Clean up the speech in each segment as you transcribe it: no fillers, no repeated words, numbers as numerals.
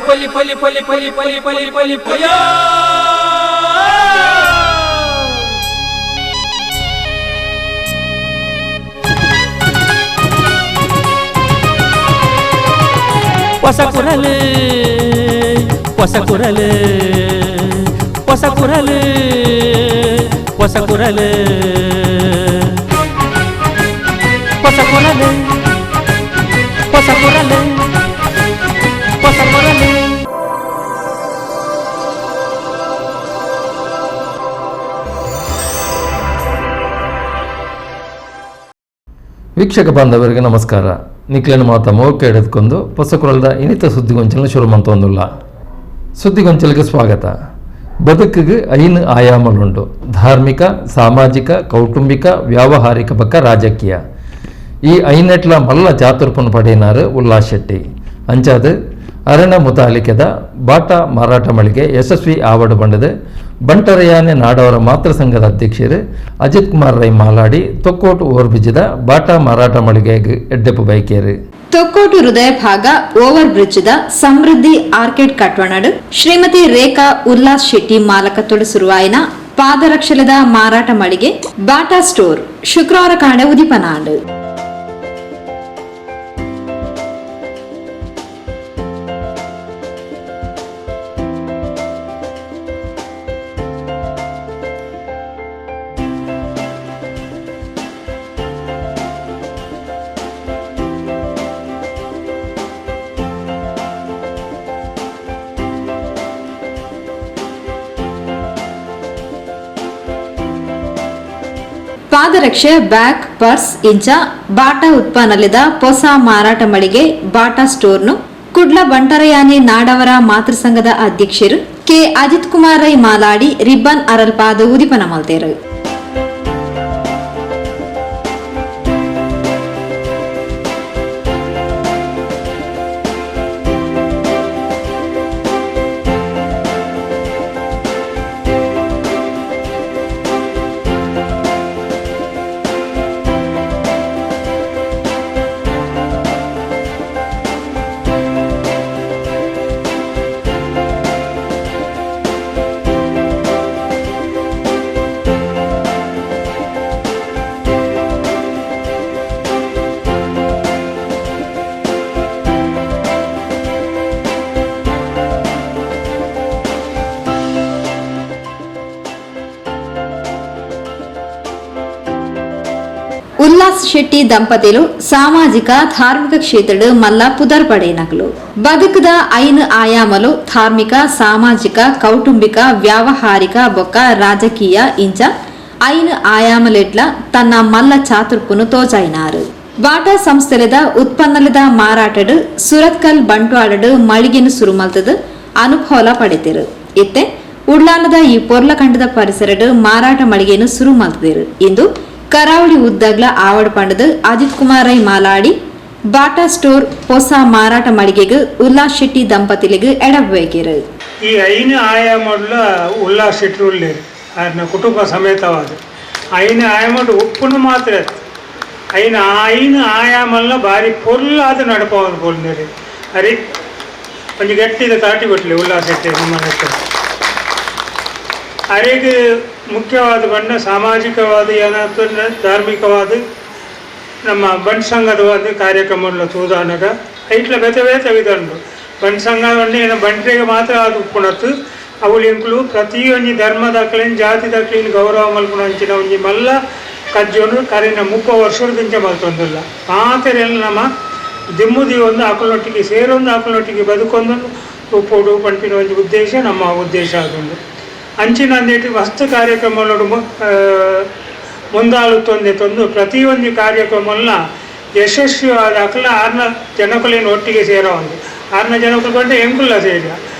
ಪೊಲಿ ಪೊಲಿ ಪೊಲಿ ಪೊಲಿ ಪೊಲಿ ಪೊಲಿ ಪೊಲಿ ಪೊಯ. ಹೊಸ ಕುರಲು, ಹೊಸ ಕುರಲು, ಹೊಸ ಕುರಲು, ಹೊಸ ಕುರಲು, ಹೊಸ ಕುರಲು, ಹೊಸ ಕುರಲು, ಹೊಸ ಕುರಲು. ವೀಕ್ಷಕ ಬಾಂಧವರಿಗೆ ನಮಸ್ಕಾರ. ನಿಕ್ಲೆನ ಮಾತ ಮೋಕೆ ಹಿಡಿದುಕೊಂಡು ಹೊಸಕುರಲ್ದ ಇನಿತ ಸುದ್ದಿಗೊಂಚಲನ್ನು ಶುರು ಮಂತೊಂದುಲ್ಲ. ಸುದ್ದಿಗೊಂಚಲಿಗೆ ಸ್ವಾಗತ. ಬದುಕಿಗೆ ಐನು ಆಯಾಮಲುಂಡು: ಧಾರ್ಮಿಕ, ಸಾಮಾಜಿಕ, ಕೌಟುಂಬಿಕ, ವ್ಯಾವಹಾರಿಕ ಬಕ್ಕ ರಾಜಕೀಯ. ಈ ಐನೆಟ್ಲ ಮಲ್ಲ ಚಾತುರ್ಪನು ಪಡೆಯಿನಾರು ಉಲ್ಲಾಸ್ ಶೆಟ್ಟಿ. ಅಂಚಾದ ಅರಣ್ಯ ಮುತಾಲಿಕೆದ ಬಾಟ ಮಾರಾಟ ಮಳಿಗೆ ಯಶಸ್ವಿ ಆವಡು ಬಂಡದು ಬಂಟರಯಾನೆ ನಾಡವರ ಮಾತೃ ಸಂಘದ ಅಧ್ಯಕ್ಷರು ಅಜಿತ್ ಕುಮಾರ್ ರೈ ಮಾಲಾಡಿ ತೊಕ್ಕೋಟು ಓರ್ಬಿಜಿದ ಬಾಟ ಮಾರಾಟ ಮಳಿಗೆಗೆ ಎಡ್ಡೆಪ್ಪು ಬೈಕೇರು. ತೊಕ್ಕೋಟು ಹೃದಯ ಭಾಗ over bridge the Samruddhi orchid ಕಟ್ವಣಡು ಶ್ರೀಮತಿ ರೇಖಾ ಉಲ್ಲಾಸ್ ಶೆಟ್ಟಿ ಮಾಲಕತ್ತೊಡು ಸುರುವಾಯಿನ ಪಾದರಕ್ಷಲದ ಮಾರಾಟ ಮಳಿಗೆ ಬಾಟಾ ಸ್ಟೋರ್ ಶುಕ್ರವಾರ ಕಾಂಡೆ ಉದಿಪನಾಂಡು. ಪಾದರಕ್ಷೆ, ಬ್ಯಾಗ್, ಪರ್ಸ್ ಇಂಚ ಬಾಟಾ ಉತ್ಪನ್ನಲಿದ ಹೊಸ ಮಾರಾಟ ಮಳಿಗೆ ಬಾಟಾ ಸ್ಟೋರ್ನು ಕುಡ್ಲ ಬಂಟರಯಾನೆ ನಾಡವರ ಮಾತೃ ಸಂಘದ ಅಧ್ಯಕ್ಷರು ಕೆ ಅಜಿತ್ ಕುಮಾರ್ ರೈ ಮಾಲಾಡಿ ರಿಬ್ಬನ್ ಅರಲ್ಪಾದ ಉದಿಪನ ಮಲ್ತೇರು. ಉಲ್ಲಾಸ್ ಶೆಟ್ಟಿ ದಂಪತಿಲು ಸಾಮಾಜಿಕ ಧಾರ್ಮಿಕ ಕ್ಷೇತ್ರದ ಮಲ್ಲ ಪುದರ್ ಪಡೆಯಿನಕಲು. ಬದುಕದ ಐನು ಆಯಾಮಲು ಧಾರ್ಮಿಕ, ಸಾಮಾಜಿಕ, ಕೌಟುಂಬಿಕ, ವ್ಯಾವಹಾರಿಕ ಬೊಕ್ಕ ರಾಜಕೀಯ ಇಂಚ ಐನು ಆಯಾಮಲೆಟ್ಲ ತನ್ನ ಮಲ್ಲ ಚಾತುರ್ಪುನು ತೋಜಾಯಿನಾರು. ಬಾಟಾ ಸಂಸ್ಥೆಲೆದ ಉತ್ಪನ್ನಲದ ಮಾರಾಟಡು ಸುರತ್ಕಲ್ ಬಂಟ್ವಾಳಡು ಮಳಿಗೆನು ಸುರು ಮಲ್ತದು ಅನುಭವಲ ಪಡೆತಿರು. ಇತ್ತೆ ಉಡ್ಲಾಲದ ಈ ಪೊರ್ಲಖಂಡದ ಪರಿಸರಡು ಮಾರಾಟ ಮಳಿಗೆನು ಸುರು ಮಲ್ತದಿರು. ಇಂದು ಕರಾವಳಿ ಉದ್ದಗ್ಲ ಆವಡ್ ಪಂಡದು ಅಜಿತ್ ಕುಮಾರ್ ರೈ ಮಾಲಾಡಿ ಬಾಟಾ ಸ್ಟೋರ್ ಹೊಸ ಮಾರಾಟ ಮಳಿಗೆಗೆ ಉಲ್ಲಾಸ್ ಶೆಟ್ಟಿ ದಂಪತಿಲಿಗೆ ಎಡಬೇಕಿರು. ಈ ಐನು ಆಯಾಮಡ್ಲ ಉಲ್ಲಾಸ್ ಶೆಟ್ಟಿ ಉಳ್ಳೇರು ಆರ್ನ ಕುಟುಂಬ ಸಮೇತವಾದ ಐನು ಆಯಾಮಡ್ ಉಪ್ಪುನು ಮಾತ್ರ ಐನ ಐನು ಆಯಾಮಲ್ಲ ಭಾರಿ ಪೊರ್ಲಾದ ನಡಪವನು ಪೊಲ್ನೇರು. ಅರಿ ಒಂಜಿ ಗಟ್ಟಿದ ತಾಟಿ ಕೊಟ್ಲಿ ಉಲ್ಲಾಸ್ ಶೆಟ್ಟಿ ನಮ್ಮ. ಅರೆಗೆ ಮುಖ್ಯವಾದ ಬಣ್ಣ ಸಾಮಾಜಿಕವಾದ ಏನಾದ್ರು ಧಾರ್ಮಿಕವಾದ ನಮ್ಮ ಬಂಟ್ ಸಂಘದ ಒಂದು ಕಾರ್ಯಕ್ರಮ ತೂದಾನಗ ಐಟ್ಲ ಬೇತೆ ಬೇತೆ ವಿಧಂಡು. ಬಂಟ್ ಸಂಘ ಏನೋ ಬಂಟ್ರಿಗೆ ಮಾತ್ರ ಅದು ಉಪ್ಪುಣತ್ತು. ಅವುಲು ಎಂಕುಲು ಪ್ರತಿಯೊಂಜಿ ಧರ್ಮ ದಾಖಲೆನ್ ಜಾತಿ ದಾಖಲೆನ್ ಗೌರವ ಮಲ್ಪುನ ಅಂಚಿನ ಒಂಜಿ ಮಲ್ಲ ಕಜ್ಜೊನು ಕರಿನ 30 ವರ್ಷದ ಮಲ್ತೊಂದುಲ್ಲ. ಮಾತೆರೆಲ್ಲ ನಮ್ಮ ದಿಮ್ಮುದಿ ಒಂದು ಅಕುಲೊಟ್ಟಿಗೆ ಸೇರೊಂದು ಅಕುಲೊಟ್ಟಿಗೆ ಬದುಕೊಂದು ಉಪ್ಪೋಡು ಪನ್ಪಿನ ಒಂಜಿ ಉದ್ದೇಶ ನಮ್ಮ ಉದ್ದೇಶ ಆದುಂಡು. ಅಂಚಿನ ಅಂದೇಟಿ ಮಸ್ತ್ ಕಾರ್ಯಕ್ರಮಗಳು ಮುಂದಾಳುತ್ತೊಂದೆ ತಂದು ಪ್ರತಿಯೊಂದು ಕಾರ್ಯಕ್ರಮಗಳನ್ನ ಯಶಸ್ವಿಯಾದ ಅಕಲ ಆರ್ನ ಜನಕುಲಿನ ಒಟ್ಟಿಗೆ ಸೇರೋ ಒಂದು ಆರ್ನ ಜನಕುಲು ಬಂಡೆ ಎಂಕುಲ್ಲ ಸೇರ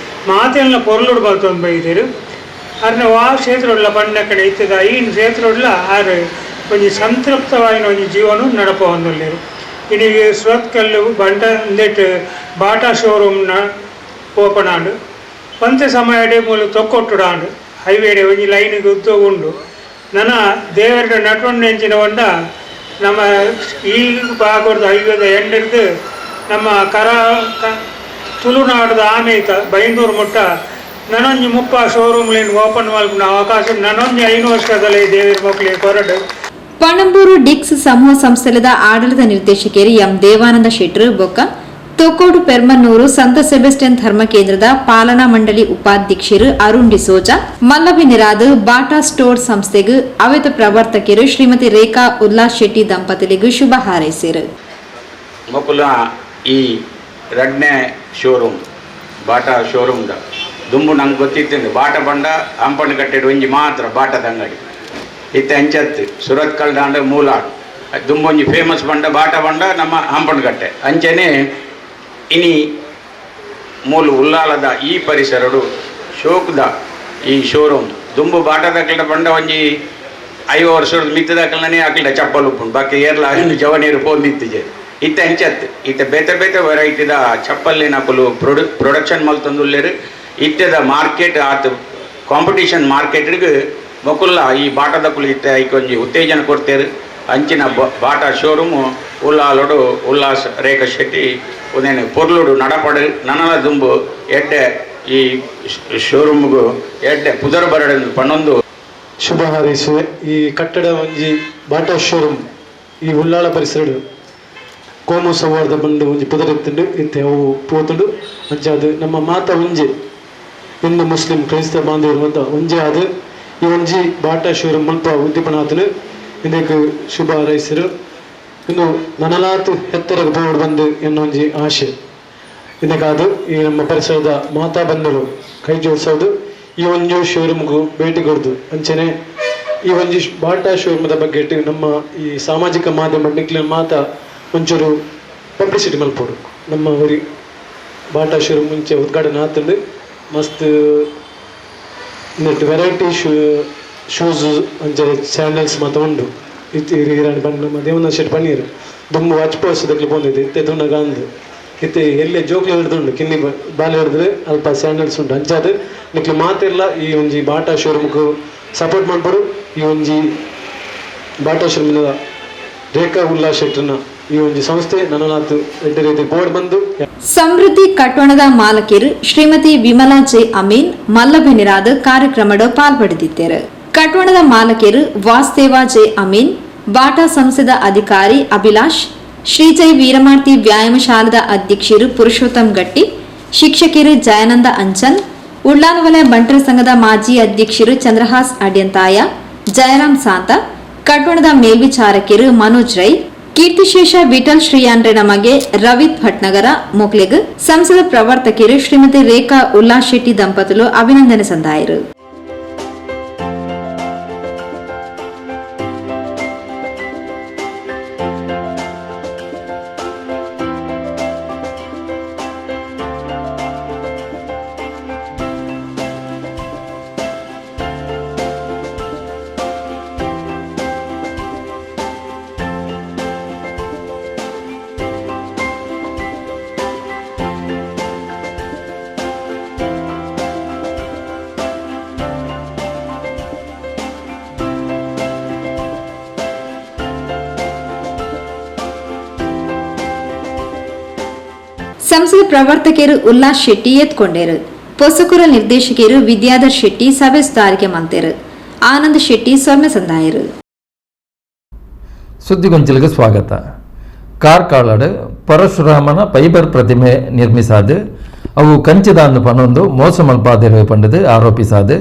ಮಾತೆಲ್ಲ ಪೊರ್ಲುಡು ಬರ್ತೊಂದು ಬೈದಿರು. ಆರ್ನ ವಾ ಕ್ಷೇತ್ರೊಡ್ಲ ಬಣ್ಣ ಕಡೆ ಇತ್ತದ ಈ ಕ್ಷೇತ್ರೊಡ್ಲ ಆರು ಒಂಜಿ ಸಂತೃಪ್ತವಾಯಿನ ಒಂಜಿ ಜೀವನ ನಡಪ ಹೊಂದುಲ್ಲೇರು. ಇನಿಗೆ ಸುರತ್ಕಲ್ಲು ಬಂಟ ಅಂದೇಟ್ ಬಾಟಾ ಶೋರೂಮ್ನ ಓಪನ್ ಆಂಡ್ ಒಂತೆ ಸಮಯ ಮೂಲು ತೊಕ್ಕೊಟ್ಟುಡಾಂಡ್ ಹೈವೇಡೆ ಒಂಜಿ ಲೈನಿಗೆ ಉದ್ದ ಉಂಡು. ನನ ದೇವರ ನಟೊಂಡು ಎಂಚಿನ ಒಂಡ ನಮ್ಮ ಈ ಭಾಗದ ಹೈವೇದ ಎಂಡಿಡ್ದು ನಮ್ಮ ಕರ ತುಳುನಾಡದ ಆಮೇತ ಬೈಂದೂರು ಮುಟ್ಟ ನನೊಂಜಿ 30 ಶೋರೂಮ್ಲೇನು ಓಪನ್ ಮಲ್ಪುನ ಅವಕಾಶ ನನೊಂಜಿ 5 ವರ್ಷದಲ್ಲಿ ದೇವಿರ ಮೊಕ್ಲಿ ಕೊರಡು. ಪಣಂಬೂರು ಡಿಕ್ಸ್ ಸಮೂಹ ಸಂಸ್ಥೆದ ಆಡಳಿತ ನಿರ್ದೇಶಕರು ಎಂ ದೇವಾನಂದ ಶೆಟ್ಟರು ಬೊಕ್ಕ ತೊಕ್ಕೋಡು ಪೆರ್ಮನ್ನೂರು ಸಂತ ಸೆಬೆಸ್ಟಿಯನ್ ಧರ್ಮ ಕೇಂದ್ರದ ಪಾಲನಾ ಮಂಡಳಿ ಉಪಾಧ್ಯಕ್ಷರು ಅರುಣ್ ಡಿಸೋಜಾ ಮಲ್ಲಬಿನಿರಾದ್ ಬಾಟಾ ಸ್ಟೋರ್ ಸಂಸ್ಥೆಗೆ ಅವೆತ ಪ್ರವರ್ತಕರು ಶ್ರೀಮತಿ ರೇಖಾ ಉಲ್ಲಾಸ್ ಶೆಟ್ಟಿ ದಂಪತಿಲಿಗೂ ಶುಭ ಹಾರೈಸಿರು. ಮೊಕುಲ ಈ ರಡ್ನೆ ಶೋರೂಮ್ ಬಾಟಾ ಶೋರೂಮ್ದ ದುಂಬು ನಂಗೆ ಗೊತ್ತಿತ್ತು ಬಾಟ ಬಂಡ ಅಂಪಣ್ಣ ಕಟ್ಟೆಡ್ ಒಂಜಿ ಮಾತ್ರ ಬಾಟದ ಅಂಗಡಿ ಇತ್ತೆ ಅಂಚತ್ತು ಸುರತ್ಕಲ್ ದಾಂಡ ಮೂಲಾಡ್ ದುಂಬೊಂಜಿ ಫೇಮಸ್ ಬಂಡ ಬಾಟ ಬಂಡ ನಮ್ಮ ಹಂಪನಕಟ್ಟೆ ಅಂಚನೆ ಇನಿ ಮೂಲು ಉಲ್ಲಾಲದ ಈ ಪರಿಸರಡು ಶೋಕ್ದ ಈ ಶೋರೂಮ್ ದುಂಬು ಬಾಟದಕ್ಲ ಬಂಡ ಒಂಜಿ 50 ವರ್ಷದ ಮಿತ್ತದಕ್ಲನೇ ಅಕ್ಲ ಚಪ್ಪಲ್ ಉಪ್ಪುಂಡು ಬಾಕಿ ಏರ್ಲ ಜವನೀರು ಪೋಂದಿತ್ತಿಜೆ ಇತ್ತೆ ಅಂಚತ್ತು ಇತ್ತೆ ಬೇತೆ ಬೇತೆ ವೆರೈಟಿದ ಚಪ್ಪಲ್ಲಿನ ಅಕುಲು ಪ್ರೊಡಕ್ಷನ್ ಮಲ್ತೊಂದುಲ್ಲೆರ್ ಇತ್ತೆದ ಮಾರ್ಕೆಟ್ ಆತ ಕಾಂಪಿಟೇಷನ್ ಮಾರ್ಕೆಟ್ಗೆ ಮೊಕುಲ್ಲ ಈ ಬಾಟದಕುಲು ಇತ್ತೆ ಐಕೊಂಜಿ ಉತ್ತೇಜನ ಕೊಡ್ತೇರು ಅಂಚಿನ ಬಾಟ ಶೋರೂಮು ಉಲ್ಲಾಲೋಡು ಉಲ್ಲಾಸ್ ರೇಖಾ ಶೆಟ್ಟಿ ಉದೇನು ಪೊರ್ಲುಡು ನಡಪಡು ನನಲ ದುಂಬು ಎಡ್ಡೆ ಈ ಶೋರೂಮ್ಗು ಎಡ್ಡೆ ಪುದರ್ ಬರಡು ಪನ್ನೊಂದು ಶುಭ ಹಾರೈಸುವೆ. ಈ ಕಟ್ಟಡ ಒಂಜಿ ಬಾಟಾ ಶೋರೂಮ್ ಈ ಉಲ್ಲಾಳ ಪರಿಸರಡು ಕೋಮು ಸೌಹಾರ್ದ ಬಂದು ಒಂಜಿ ಪುದರೆತ್ತುಂಡು ಇತ್ತೆ ಅವು ಪೋತುಂಡು ಅಂಚಾದ್ ನಮ್ಮ ಮಾತ ಒಂಜಿ ಹಿಂದೂ ಮುಸ್ಲಿಂ ಕ್ರೈಸ್ತ ಬಾಂಧವರು ಅಂತ ಒಂಜಿ ಆದ್ ಈ ಒಂಜಿ ಬಾಟಾ ಶೋರೂಮ್ ಮುಲ್ಪ ಉದ್ದೀಪನಾಥನು ಇಂದಕ್ಕೆ ಶುಭ ಹಾರೈಸಿರು. ಇನ್ನು ನನಲಾತ್ ಎತ್ತರಕ್ಕೆ ಬೋರ್ಡ್ ಬಂದು ಎನ್ನೊಂಜಿ ಆಶೆ ಇದಕ್ಕಾದ ಈ ನಮ್ಮ ಪರಿಸರದ ಮಾತಾ ಬಂಧುಗಳು ಕೈ ಜೋಡಿಸೋದು ಈ ಒಂದು ಶೋರೂಮ್ಗೂ ಭೇಟಿ ಕೊಡ್ದು ಅಂಚನೆ ಈ ಒಂಜಿ ಬಾಟಾ ಶೋರೂಮ್ದ ಬಗ್ಗೆ ನಮ್ಮ ಈ ಸಾಮಾಜಿಕ ಮಾಧ್ಯಮ ನಿಕ್ಲಿನ ಮಾತಾ ಒಂಚೂರು ಪಬ್ಲಿಸಿಟಿ ಮಲ್ಪೋಡು. ನಮ್ಮ ಊರಿ ಬಾಟಾ ಶೋರೂಮ್ ಮುಂಚೆ ಉದ್ಘಾಟನೆ ಆತಂಡು ಮಸ್ತ್ net variety shoes ಅಂಚನೆ ಸ್ಯಾಂಡಲ್ಸ್ ಮಾತ ಉಂಡು ಇತ್ತು ಇರಾಣಿ ಬಣ್ಣ ನಮ್ಮ ದೇವನ ಶೆಟ್ ಪನ್ನೀರು ದುಂಬು ವಾಚ್ ಪೋಸದಕ್ಕೆ ಪೋಂದಿದ್ದು ಇತ್ತೆ ತುಣ್ಣಗ ಅಂದು ಇತ್ತೆ ಎಲ್ಲೆ ಜೋಕ್ಲು ಹಿಡ್ದುಂಡು ಕಿನ್ನಿ ಬಾಲೆ ಹಿಡಿದ್ರೆ ಅಲ್ಪ ಸ್ಯಾಂಡಲ್ಸ್ ಉಂಟು ಅಂಚಾದ ನಿಕ್ಲು ಮಾತಿರ್ಲ ಈ ಒಂಜಿ ಬಾಟಾ ಶೋರೂಮ್ಗೆ ಸಪೋರ್ಟ್ ಮಾಡ್ಬೋದು. ಈ ಒಂಜಿ ಬಾಟಾ ಶೋರೂಮಿನ ರೇಖಾ ಉಲ್ಲಾ ಶೆಟ್ಟರ್ನ ಈ ಒಂಜಿ ಸಂಸ್ಥೆ ನನಲಾತು ಎಡ್ಡೆ ರೀತಿ ಬೋರ್ಡ್ ಬಂದು ಸಮೃದ್ಧಿ ಕಟ್ಟೋಣದ ಮಾಲಕಿರು ಶ್ರೀಮತಿ ವಿಮಲಾ ಜೆ ಅಮೀನ್ ಮಲ್ಲಬೆನಿರಾದ ಕಾರ್ಯಕ್ರಮದ ಪಾಲ್ಪಡೆದಿದ್ದರು. ಕಟ್ಟೋಣದ ಮಾಲಕಿರು ವಾಸ್ತೇವ ಜೆ ಅಮೀನ್, ಬಾಟಾ ಸಂಸ್ಥೆದ ಅಧಿಕಾರಿ ಅಭಿಲಾಷ್, ಶ್ರೀಜೈ ವೀರಮಾರ್ತಿ ವ್ಯಾಯಾಮಶಾಲದ ಅಧ್ಯಕ್ಷರು ಪುರುಷೋತ್ತಮ್ ಗಟ್ಟಿ, ಶಿಕ್ಷಕಿರು ಜಯಾನಂದ ಅಂಚನ್, ಉಳ್ಳಾಲವಲಯ ಬಂಟರ ಸಂಘದ ಮಾಜಿ ಅಧ್ಯಕ್ಷರು ಚಂದ್ರಹಾಸ್ ಅಡ್ಯಂತಾಯ, ಜಯರಾಮ್ ಸಾಂತ, ಕಟ್ಟೋಣದ ಮೇಲ್ವಿಚಾರಕಿರು ಮನೋಜ್ ರೈ, ಕೀರ್ತಿಶೇಷ ವಿಠಲ್ ಶ್ರೀಯಾನ್ರೆ ಮಗೆ ರವಿತ್ ಭಟ್ನಗರ ಮೊಕ್ಲೆಗ್ ಸಂಸದ ಪ್ರವರ್ತಕಿರು ಶ್ರೀಮತಿ ರೇಖಾ ಉಲ್ಲಾಸ್ ಶೆಟ್ಟಿ ದಂಪತಿಲು ಅಭಿನಂದನೆ ಸಂದಾಯರು. ಸಂಸದ ಪ್ರವರ್ತಕರು ಉಲ್ಲಾಸ್ ಶೆಟ್ಟಿ ಎತ್ಕೊಂಡೇರು. ಪೊಸಕುರ ನಿರ್ದೇಶಕರು ವಿದ್ಯಾಧರ್ ಶೆಟ್ಟಿ ಸಭೆ ಸುಧಾರಿಕೆ ಮಂತೇರು. ಆನಂದ್ ಶೆಟ್ಟಿ ಸೊನ್ನೆ ಸಂದಾಯರು. ಸುದ್ದಿಗೊಂಚಲಿಗೆ ಸ್ವಾಗತ. ಕಾರ್ಕಾಳಡು ಪರಶುರಾಮನ ಫೈಬರ್ ಪ್ರತಿಮೆ ನಿರ್ಮಿಸಾದು ಅವು ಕಂಚಿದಾಂದು ಪನೊಂದು ಮೋಸ ಮಲ್ಪಾದಿರು ಪಂಡದು ಆರೋಪಿಸಾದು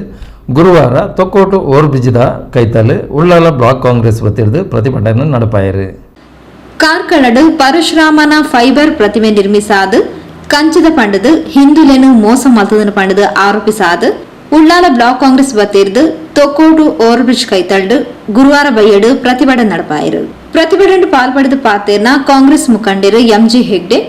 ಗುರುವಾರ ತೊಕ್ಕೋಟು ಓರ್ಬಿಜಿದ ಕೈತಲ್ ಉಳ್ಳಾಲ ಬ್ಲಾಕ್ ಕಾಂಗ್ರೆಸ್ ವತಿರ್ದು ಪ್ರತಿಭಟನೆ நடப்பாயிரு. ಕಾರ್ಕಳಡು ಪರಶುರಾಮನ ಫೈಬರ್ ಪ್ರತಿಮೆ ನಿರ್ಮಿಸಾದು ಕಂಚದ ಪಂಡದು ಹಿಂದುಲೆನು ಮೋಸ ಮಲ್ತದನು ಪಂಡದು ಆರೋಪಿಸಾದು Ullal block Congress ವತಿರ್ದು Thokkottu overbridge ಕೈತಲ್ಡು ಗುರುವಾರ ಬೈಯಡು ಪ್ರತಿಭಟನೆ நடப்பாயிரு. ಪ್ರತಿಭಟನೆ ಪಾಲ್ಪಡೆದು ಪಾತೇರ್ನ ಕಾಂಗ್ರೆಸ್ ಮುಖಂಡರು ಎಂಜಿ ಹೆಗ್ಡೆ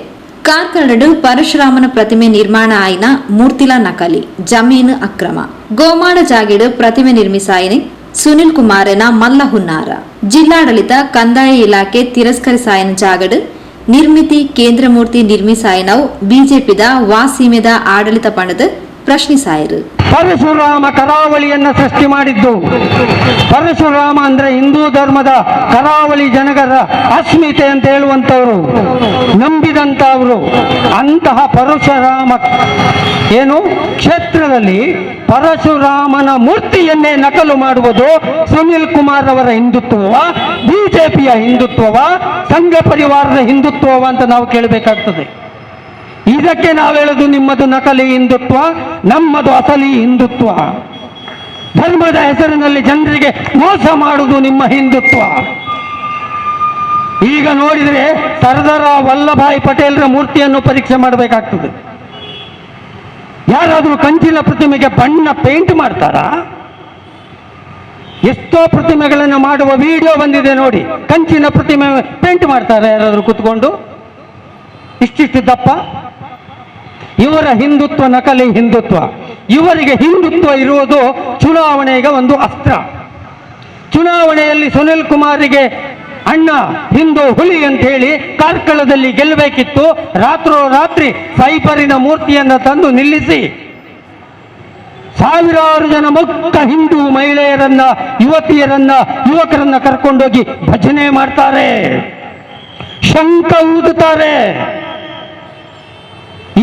ಕಾರ್ಕಳಡು ಪರಶುರಾಮನ ಪ್ರತಿಮೆ ನಿರ್ಮಾಣ ಆಯ್ನ ಮೂರ್ತಿಲ ನಕಲಿ ಜಮೀನು ಅಕ್ರಮ ಗೋಮಾಡ ಜಾಗಿಡು ಪ್ರತಿಮೆ ನಿರ್ಮಿಸಾಯಿನಿ ಸುನಿಲ್ ಕುಮಾರನ ಮಲ್ಲ ಹುನ್ನಾರ ಜಿಲ್ಲಾಡಳಿತ ಕಂದಾಯ ಇಲಾಖೆ ತಿರಸ್ಕರಿಸಾಯನ ಜಾಗಡು ನಿರ್ಮಿತಿ ಕೇಂದ್ರ ಮೂರ್ತಿ ನಿರ್ಮಿಸಾಯನವು ಬಿಜೆಪಿದ ವಾಸೀಮೆದ ಆಡಳಿತ ಪಣದು ಪ್ರಶ್ನಿಸಾಯರು. ಪರಶುರಾಮ ಕರಾವಳಿಯನ್ನು ಸೃಷ್ಟಿ ಮಾಡಿದ್ದು. ಪರಶುರಾಮ ಅಂದ್ರೆ ಹಿಂದೂ ಧರ್ಮದ ಕರಾವಳಿ ಜನಗರ ಅಸ್ಮಿತೆ ಅಂತ ಹೇಳುವಂಥವರು, ನಂಬಿದಂಥವರು. ಅಂತಹ ಪರಶುರಾಮ ಏನು ಕ್ಷೇತ್ರದಲ್ಲಿ ಪರಶುರಾಮನ ಮೂರ್ತಿಯನ್ನೇ ನಕಲು ಮಾಡುವುದು ಸುನಿಲ್ ಕುಮಾರ್ ಅವರ ಹಿಂದುತ್ವವ, ಬಿಜೆಪಿಯ ಹಿಂದುತ್ವವ, ಸಂಘ ಪರಿವಾರದ ಹಿಂದುತ್ವವ ಅಂತ ನಾವು ಕೇಳಬೇಕಾಗ್ತದೆ. ಇದಕ್ಕೆ ನಾವು ಹೇಳೋದು ನಿಮ್ಮದು ನಕಲಿ ಹಿಂದುತ್ವ, ನಮ್ಮದು ಅಸಲಿ ಹಿಂದುತ್ವ. ಧರ್ಮದ ಹೆಸರಿನಲ್ಲಿ ಜನರಿಗೆ ಮೋಸ ಮಾಡುವುದು ನಿಮ್ಮ ಹಿಂದುತ್ವ. ಈಗ ನೋಡಿದರೆ ಸರ್ದಾರ ವಲ್ಲಭಾಯ್ ಪಟೇಲ್ರ ಮೂರ್ತಿಯನ್ನು ಪರೀಕ್ಷೆ ಮಾಡಬೇಕಾಗ್ತದೆ. ಯಾರಾದರೂ ಕಂಚಿನ ಪ್ರತಿಮೆಗೆ ಬಣ್ಣ ಪೇಂಟ್ ಮಾಡ್ತಾರಾ? ಎಷ್ಟೋ ಪ್ರತಿಮೆಗಳನ್ನು ಮಾಡುವ ವಿಡಿಯೋ ಬಂದಿದೆ ನೋಡಿ. ಕಂಚಿನ ಪ್ರತಿಮೆ ಪೇಂಟ್ ಮಾಡ್ತಾರೆ ಯಾರಾದರೂ ಕೂತ್ಕೊಂಡು, ಇಷ್ಟಿಷ್ಟು ದಪ್ಪ. ಇವರ ಹಿಂದುತ್ವ ನಕಲಿ ಹಿಂದುತ್ವ. ಇವರಿಗೆ ಹಿಂದುತ್ವ ಇರುವುದು ಚುನಾವಣೆಗೆ ಒಂದು ಅಸ್ತ್ರ. ಚುನಾವಣೆಯಲ್ಲಿ ಸುನಿಲ್ ಕುಮಾರಿಗೆ ಅಣ್ಣ ಹಿಂದೂ ಹುಲಿ ಅಂತ ಹೇಳಿ ಕಾರ್ಕಳದಲ್ಲಿ ಗೆಲ್ಲಬೇಕಿತ್ತು. ರಾತ್ರೋರಾತ್ರಿ ಸೈಬರಿನ ಮೂರ್ತಿಯನ್ನು ತಂದು ನಿಲ್ಲಿಸಿ ಸಾವಿರಾರು ಜನ ಮುಕ್ತ ಹಿಂದೂ ಮಹಿಳೆಯರನ್ನ, ಯುವತಿಯರನ್ನ, ಯುವಕರನ್ನ ಕರ್ಕೊಂಡೋಗಿ ಭಜನೆ ಮಾಡ್ತಾರೆ, ಶಂಖ ಊದುತ್ತಾರೆ.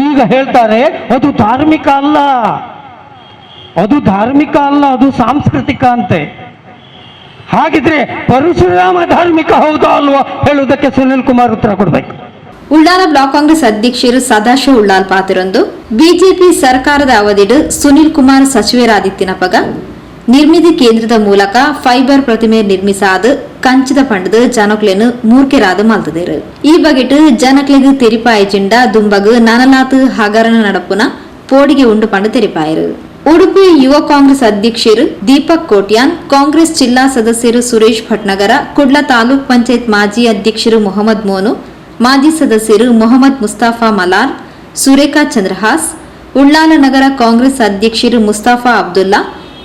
ಈಗ ಹೇಳ್ತಾರೆ ಅದು ಧಾರ್ಮಿಕ ಅಲ್ಲ, ಅದು ಧಾರ್ಮಿಕ ಅಲ್ಲ, ಅದು ಸಾಂಸ್ಕೃತಿಕ ಅಂತೆ. ಹಾಗಿದ್ರೆ ಪರಶುರಾಮ ಧಾರ್ಮಿಕ ಹೌದಾ ಅಲ್ವೋ ಹೇಳುವುದಕ್ಕೆ ಸುನಿಲ್ ಕುಮಾರ್ ಉತ್ತರ ಕೊಡಬೇಕು. ಉಳ್ಳಾಲ ಬ್ಲಾಕ್ ಕಾಂಗ್ರೆಸ್ ಅಧ್ಯಕ್ಷರು ಸದಾಶಿವ ಉಳ್ಳಾಲ್ ಪಾತಿರೊಂದು ಬಿಜೆಪಿ ಸರ್ಕಾರದ ಅವಧಿಡು ಸುನಿಲ್ ಕುಮಾರ್ ಸಚಿವರಾದಿತ್ತಿನಪಗ ನಿರ್ಮಿತಿ ಕೇಂದ್ರದ ಮೂಲಕ ಫೈಬರ್ ಪ್ರತಿಮೆ ನಿರ್ಮಿಸಾದ ಕಂಚಿದ ಪಂಡದ ಜನಕ್ಲೆನ್ ಮೂರ್ಖೆರಾದ ಮಲ್ತದೇರು. ಈ ಬಗೆಟ್ ಜನಕ್ಲೆಗ್ ತೆರಿಪಾಯ ಜಿಂಡ ದುಂಬಗ್ ನನಲಾತ್ ಹಗರಣ ನಡಪುನ ಪೋಡಿಗೆ ಉಂಡು ಪಂಡ ತೆರಿಪಾಯರು. ಉಡುಪಿ ಯುವ ಕಾಂಗ್ರೆಸ್ ಅಧ್ಯಕ್ಷರು ದೀಪಕ್ ಕೋಟ್ಯಾನ್, ಕಾಂಗ್ರೆಸ್ ಜಿಲ್ಲಾ ಸದಸ್ಯರು ಸುರೇಶ್ ಭಟ್ನಗರ, ಕುಡ್ಲ ತಾಲೂಕ್ ಪಂಚಾಯತ್ ಮಾಜಿ ಅಧ್ಯಕ್ಷರು ಮೊಹಮ್ಮದ್ ಮೋನು, ಮಾಜಿ ಸದಸ್ಯರು ಮೊಹಮ್ಮದ್ ಮುಸ್ತಾಫಾ ಮಲಾರ್, ಸುರೇಖಾ ಚಂದ್ರಹಾಸ್, ಉಳ್ಳಾಲ ನಗರ ಕಾಂಗ್ರೆಸ್ ಅಧ್ಯಕ್ಷರು ಮುಸ್ತಾಫಾ ಅಬ್ದುಲ್ಲಾ,